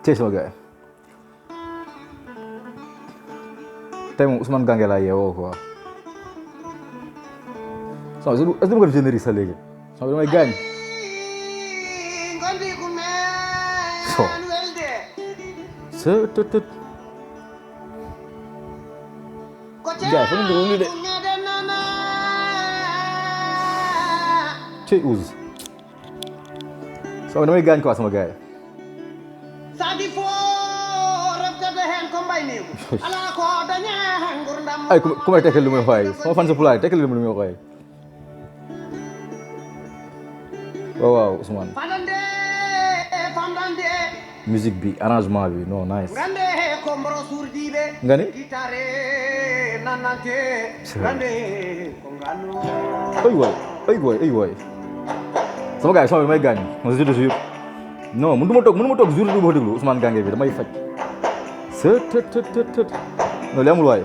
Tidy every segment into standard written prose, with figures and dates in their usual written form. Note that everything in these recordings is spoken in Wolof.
tey sama gars tey moom Ousmane Gange laa yeewoo quoi so est-ce que dama ko def générique sax léegi so damay gaañ so tët tët gars fa mu ngi de cey ouz so damay gaañ quoi sama gars ay ku may tekkal lu muy xooy sama fan sa pulaay tekkal lu muy xooy waaw waaw Ousmane musique bi arrangement bi non nice nga ni ay waay sama gars yi sama bi may gaañ ma je te jure non mënu ma toog jour du ma déglu Ousmane Gange bi damay faj tët non li amul waay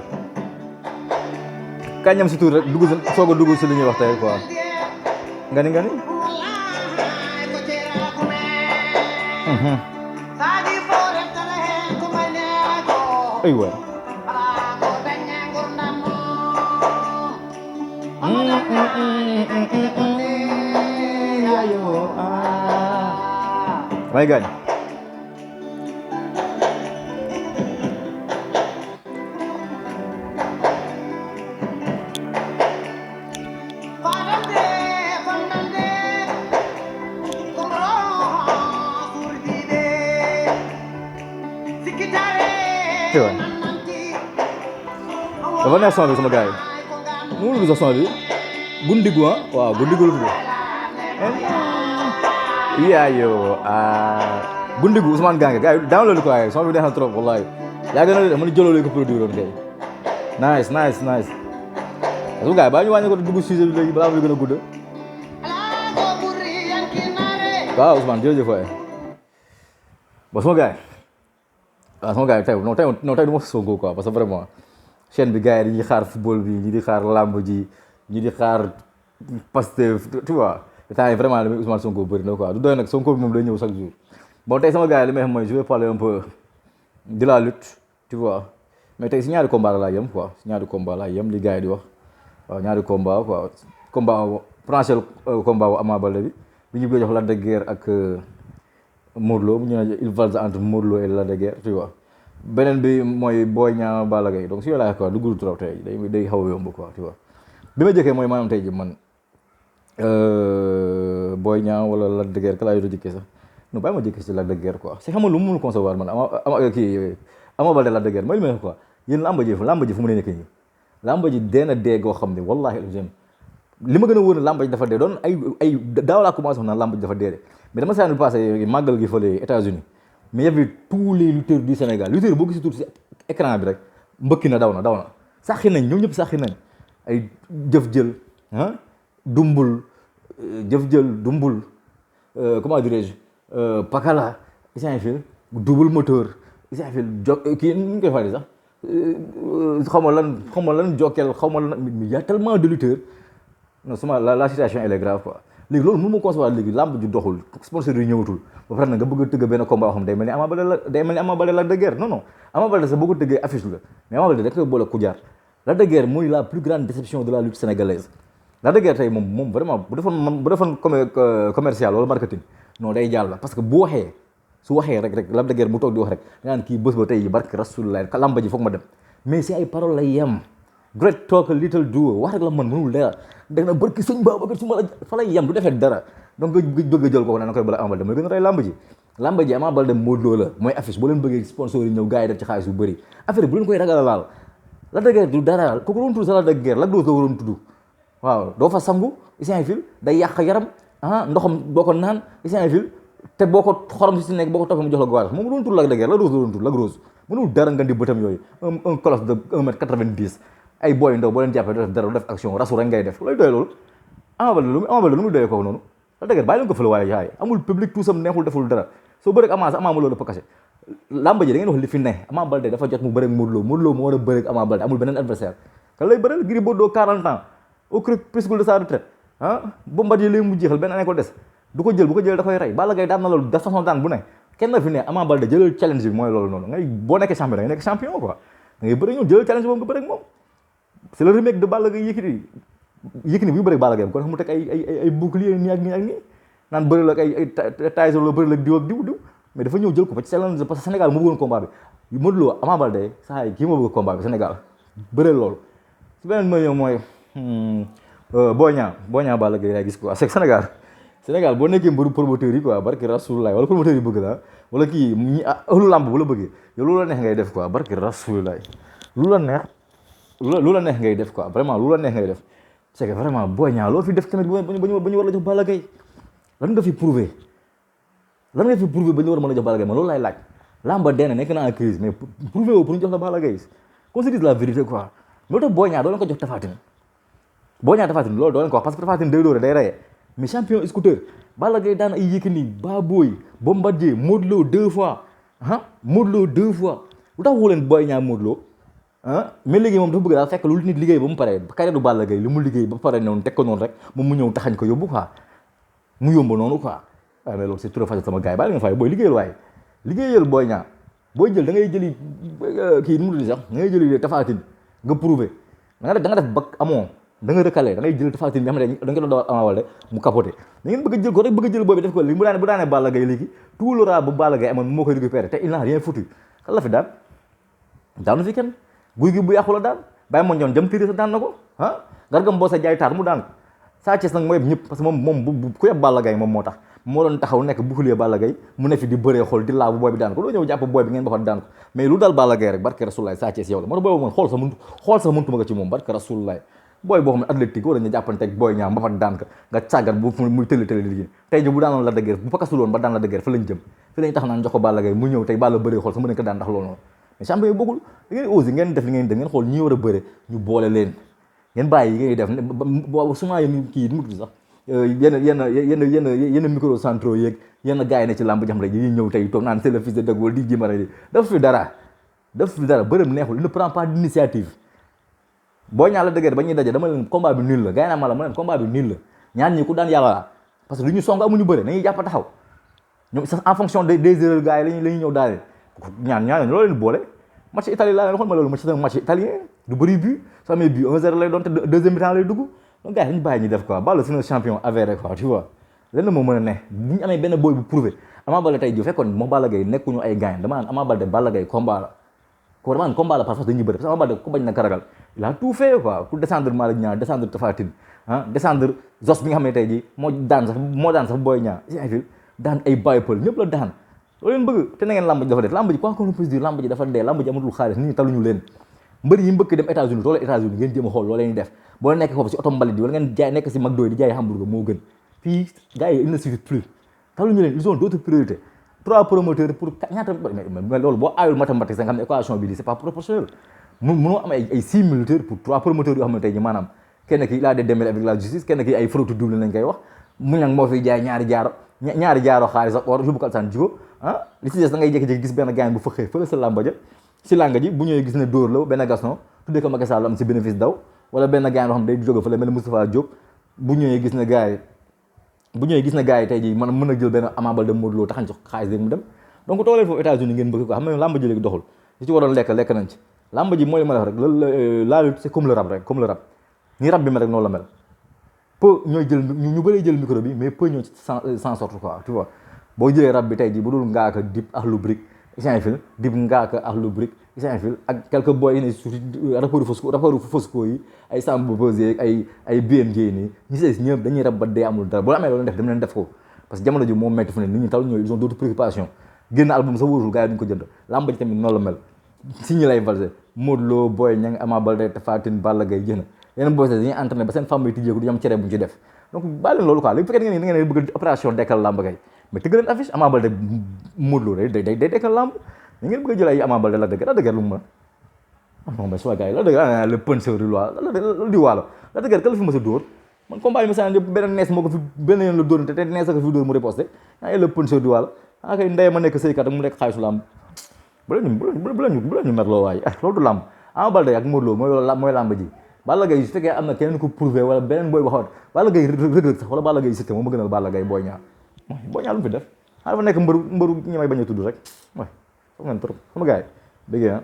kañ ñam si tuur rek soog a dugg si li ñuy wax tey quoi nga ni ay waay may gaañ dafa neex son bi sama gars yi mu ngi sax son bi gundigu waaw gundigu la tudd yaayo gundigu Ousmane Gange gars yi download ko waaye son bi neex na trop wallahi yaa gën a mën jëloo ko produire woon kay nice parce que gars yi baa ñu wàññi ko dugg sujet bi léegi balaa muy gën a gudd waaw Ousmane jërëjëf waay bon sama gars yi tey du ma Sonko quoi parce que vraiment chaîne bi gars yi dañuy xaar football bi ñi di xaar lamb ji ñi di xaar Pastef tu vois temps yi vraiment li muy Ousmane Sonko bëri na quoi du doy nag Sonko bi moom day ñëw chaque jour bon tey sama gars yi li may xam mooy je vais parler un peu de la lutte tu vois mais tey si ñaari combat laa yem quoi si ñaari combat laa yem li gars yi di wax waaw ñaari combat quoi combat principal combat wu Ama Baldé bi ñu bëgg jox Lac de Guiers ak Modou Lo ñu ne il valse entre Modou Lo et Lac de Guiers tu vois beneen bi mooy Boy Niang Balla Gaye donc si yooyu laa quoi du gudd trop tey day xaw a yomb quoi tu vois bi ma jëkkee mooy maanaam tey ji man Boy Niang wala Lac de Guiers ka laa yor a jëkkee sax non bàyyi ma jëkkee si Lac de Guiers quoi si xam nga lu mu mënul concevoir man Ama Baldé Lac de Guiers mooy li may wax quoi yéen lamba ji fu mu ne nekk nii lamba ji dee na dee goo xam ne wallahi li ma gën a wóor ne lamba ji dafa dee doon ay daaw laa commencé wax naan lamba ji dafa dee de mais dama saan passé màggal gi fële États-Unis mais y avait tous les lutteurs du Sénégal lutteur boo gis tuuti si écran bi rek mbëkki na daw na saxi nañ ñoom ñëpp saxi nañ ay jëf jël dumbul comment dirais-je pakala isant fil double moteur isant fil kii nu ñu koy fàtte sax xaw ma lan jokkeel xaw ma lan y a tellement de lutteurs non suma la situation elle est grave quoi léegi loolu mënu ma concevoir léegi làmb ju doxul sponsor yi ñëwatul ba pare na nga bëgg a tëgg benn combat xam day mel ni Ama Baldé Lac de Guiers non Ama Baldé sax boo ko tëggee affiche la mais Ama Baldé da koy boole ku jaar Lac de Guiers mooy la plus grande déception de la lutte sénégalaise Lac de Guiers tey moom vraiment bu defoon commercial wala marketing non day jàll parce que bu waxee su waxee rek Lac de Guiers bu toog di wax rek da ngaan kii bés ba tey barke rasulullah làmb ji foog ma dem mais si ay paroles lay yem great talk little do wax rek la man mënul leer da na barki sëñ Babacar su ma la fa lay yem du defee dara donc nga bëgg a jël kooku na koy bala Ama Baldé mooy gën a rey làmb ji Ama Baldé Modou Lo la mooy affiche boo leen bëggee sponsor yi ñëw gars yi def ci xaalis bu bëri affaire bu leen koy ragal a laal Lac de Guiers du dara kooku doon tudd sa Lac de Guiers Lac Rose la waroon tudd waaw doo fa sangu isin fil day yàq yaram ndoxam boo ko naan isin fil te boo ko xorom si nekk boo ko toppee mu jox la goiat moom doon tudd Lac de Guiers Lac Rose la doon tudd Lac Rose mënul dara nga di bëtam yooyu un colosse de 1m90 ay booy ndaw boo leen jàppee doo def dara def action rasu rek ngay def looy doy loolu Ama Baldé lu muy doyee kooku noonu Lac de Guiers bàyyi leen ko fële waaye yaay amul public tout sam neexul deful dara soo bëreeg Ama sax Ama ma loolu dafa kase làmb ji da ngeen wax li fi ne Ama Baldé dafa jot mu bëreeg Modou Lo moo war a bëreeg Ama Baldé amul beneen adversaire kan lay bëreel Gris Bordeaux 40 ans au crépuscule de sa retraite Bombardier léegi mu jeexal benn année ko des du ko jël bu ko jël da koy rey Balla Gaye daan na loolu de façon daan bu ne kenn fi ne Ama Baldé jëlal challenge bi mooy loolu noonu ngay boo nekkee champion da ngay nekk champion quoi da ngay bëri ñoom jëlal challenge boobu nga bëri ak moom c'est le remake de Balla Gaye Yékini bu ñu bëri ak Balla Gaye kon mu teg ay bouclier nii ak nii naan bëri la ak ay Tyson la bëri la ak diw mais dafa ñëw jël ko ba ci challenge parce que Sénégal moo bëggoon combat bi Modou Lo Ama Baldé saa yi kii moo bëgg combat bi Sénégal bëree loolu su beneen mooy ñëw mooy Boy Niang Balla Gaye laay gis quoi c'est que Sénégal boo nekkee mbëru promoteur yi quoi barki Rasulullah wala promoteur yi bëgg la wala kii ñi ëllu làmb bu la bëggee yow lu la neex ngay def quoi barki Rasulullah lu la neex ngay def quoi vraiment lu la neex ngay def c'est que vraiment Boy Niang loo fi def tamit ba ñu war la jox Balla Gaye lan nga fi prouver ba ñu war a mën a jox Balla Gaye man loolu laay laaj làmba dee na nekk na en crise mais prouver woo pour ñu jox la Balla Gaye qu'on se dise la vérité quoi loolu tax Boy Niang doo leen ko jox Tapha Tine loolu doo leen ko wax parce que Tapha Tine day dóore day reye mais champion scooter Balla Gaye daan ay Yékini Baboy Bombardier Modou Lo 2 fois lu tax woo leen Boy Niang Modou Lo mais léegi moom dafa bëgg daal fekk lu nit liggéey ba mu pare carrière du Balla Gaye li mu liggéey ba pare noonu teg ko noonu rek moom mu ñëw taxañ ko yóbbu quoi mu yomb noonu quoi waaye mais loolu c'est trop facile sama gars yi bàyyi nga fay booy liggéeyal Boy Niang booy jël da ngay jëli kii nu mu tudd sax da ngay jëli Tapha Tine nga prouver da nga def ba amoo da nga recalé da ngay jël Tapha Tine bi xam ne da nga doon dawal Ama Baldé mu capoté da ngeen bëgg a jël ko rek bëgg a jël boobu def ko li bu daanee Balla Gaye léegi tout le rang bu Balla Gaye amoon moo koy récupéré te il n'a rien foutu kan la fi daanu fi kenn guy gi bu yàqu la daan bàyyi ma ñoon jëm tiri sa daan na ko Garga Mbossé jaay taar mu daan ko Sa Thiès nag mooy ñëpp parce que moom ku yeb Balla Gaye moom moo tax moo doon taxaw nekk bouclier Balla Gaye mu ne fi di bëree xool di laabu booy bi daan ko doo ñëw jàpp booy bi ngeen baxoon daan ko mais lu dal Balla Gaye rek barke Rasulullah Sa Thiès yow la moo tax booy moom xool sax mëntuma ko ci moom barke Rasulullah booy boo xam ne athlétique war nañu jàppanteeg Boy Niang ba fa daan ko nga càggat bu muy tëli liggéey tey ji bu daanoon la dëgër bu fakkasul woon ba daan la dëgër fa lañ jëm fi lañ tax naan jox ko Balla Gaye mu ñëw tey Balla bëree xool sax mën nañ ko daan ndax loolu noonu mais champion yi bokkul da ngeen osé ngeen def li ngeen def ngeen xool ñi war a bëre ñu boole leen ngeen bàyyi yi ngay def souvent yéen kii nu mu tudd sax yenn micro centraux yeeg yenn gars yi ne ci làmb jam rek yi ñëw tey toog naan c'est le fils de Deg wala di jimara yi dafa fi dara bërëm neexul il ne prend pas d'initiative Boy Niang la dëgër ba ñuy daje dama leen combat bi nul la gars yi naa ma leen combat bi nul la ñaan ñi ku daan yàlla parce que lu ñu song amuñu bëre nañuy jàpp taxaw ñoom sax en fonction des erreurs gars yi la ñuy ñëw daal ñaan loolu leen boole match italien laa leen waxoon ma loolu match italien du bëri but soo amee but 1-0 lay doon te deuxième mi-temps lay dugg donc gars yi dañu bàyyi ñu def quoi Balla c'est un champion avéré quoi tu vois lenn moo mën a ne bu ñu amee benn boy bu prouvé Ama Baldé tey ji fekkoon moo Balla Gaye nekkuñu ay gaañ dama naan Ama Baldé Balla Gaye combat la ko dama naan combat la par force dañuy bëri parce que Ama Baldé ku bañ na karagal il a tout fait quoi pour descendre Malick Niang descendre Tapha Tine descendre Zos bi nga xam ne tey ji moo daan sax Boy Niang daan ay Baye Peul ñëpp la daan loolu leen bëgg te na ngeen lamb ji dafa dee lamb ji quoi qu'on puisse dire lamb ji dafa dee lamb ji amatul xaalis nit ñi taluñu leen mbëri yi mbëkk dem États-Unis toole États-Unis ngeen jéem a xool loolu leen def boo nekk foofu si oto mbalit bi wala ngeen jaay nekk si McDo yi di jaay hamburger moo gën fii gars yi il ne suffit plus taluñu leen ils ont d'autres priorités 3 promoteurs pour ñaata mais loolu boo aayul mathématique sa nga xam ne équation bi di c'est pas proportionnel mënoo am ay 6 militaires pour 3 promoteurs yoo xam ne tey ji maanaam kenn ki il a des démêlés avec la justice kenn ki ay fraude double lañ koy wax mu nag moo fiy jaay ñaari jaaro xaalis ak or yóbbu ko alsaan jigo li ci des da ngay jékki-jékki gis benn gaañ bu fëxee fële sa làmba ja si langa ji bu ñëwee gis ne dóor la benn Gaston tuddee ko Macky Sall am si bénéfice daw wala benn gaañ boo xam day jóge fële mel ne Moustapha Diop bu ñëwee gis ne gars yi tey ji man mën a jël benn Ama Baldé Modou Lo taxañ ci xaalis léegi mu dem donc toolee foofu États-Unis ngeen bëgg ko xam ne làmba ji léegi doxul li ci waroon lekk nañ ci làmba ji mooy li ma la wax rek la lutte c'est comme le rap rek comme le rap ni rap bi mel rek noonu la mel peu ñooy jël ñu bëree jël micro bi mais peu ñoo sans sorte quoi tu vois boo jëlee rap bi tey ji bu dul ngaaka dip ak lu brique Saint-Fil dip ngaaka ak lu brique Saint-Fil ak quelques boys yi ne surtout rapport Fosco yi ay Samba Posé ay BMG nii ñi si ñëpp dañuy rab ba dee amul dara boo amee loolu def dem leen def ko parce que jamono ji moom metti fu ne nit ñi tal ñooy ils ont d'autres préoccupations génn album sa wóorul gars yi duñ ko jënd làmb ji tamit noonu la mel si ñi lay valse Modou Lo Boy Niang Ama Baldé Tapha Tine Balla Gaye jëna yeneen boys dañuy entraîné ba seen femme yi tijjeeku du am cere buñ ci def donc bàyyi leen loolu quoi léegi fekkee ngeen da ngeen bëgg opération dekkal làmb kay mais tëgg leen affiche Ama Baldé Modou Lo day dekkal làmb da ngeen bëgg a jël ay Ama Baldé la dëgër lu mu mën non mais soit gars yi la dëgër le puncheur du roi la di waalo la dëgër ka la fi mës a dóor man combat yi ma benn nees moo ko fi benn yoon la dóor te nees a ko fi dóor mu riposté le puncheur du waalo kay ndey ma nekk sëykat ak mu nekk xaalisu làmb bu la ñu merloo waaye loolu du làmb Ama Baldé ak Modou Lo mooy làmb ji Balla Gaye su fekkee am na keneen ko prouvé wala beneen booy waxoon Balla Gaye rëg-rëg sax wala Balla Gaye Siteu moom ma gënal Balla Gaye Boy Niang lu mu fi def dafa nekk mbëru ñi may bañ a tudd rek waaye foog ngeen trop sama gars yi dégg nga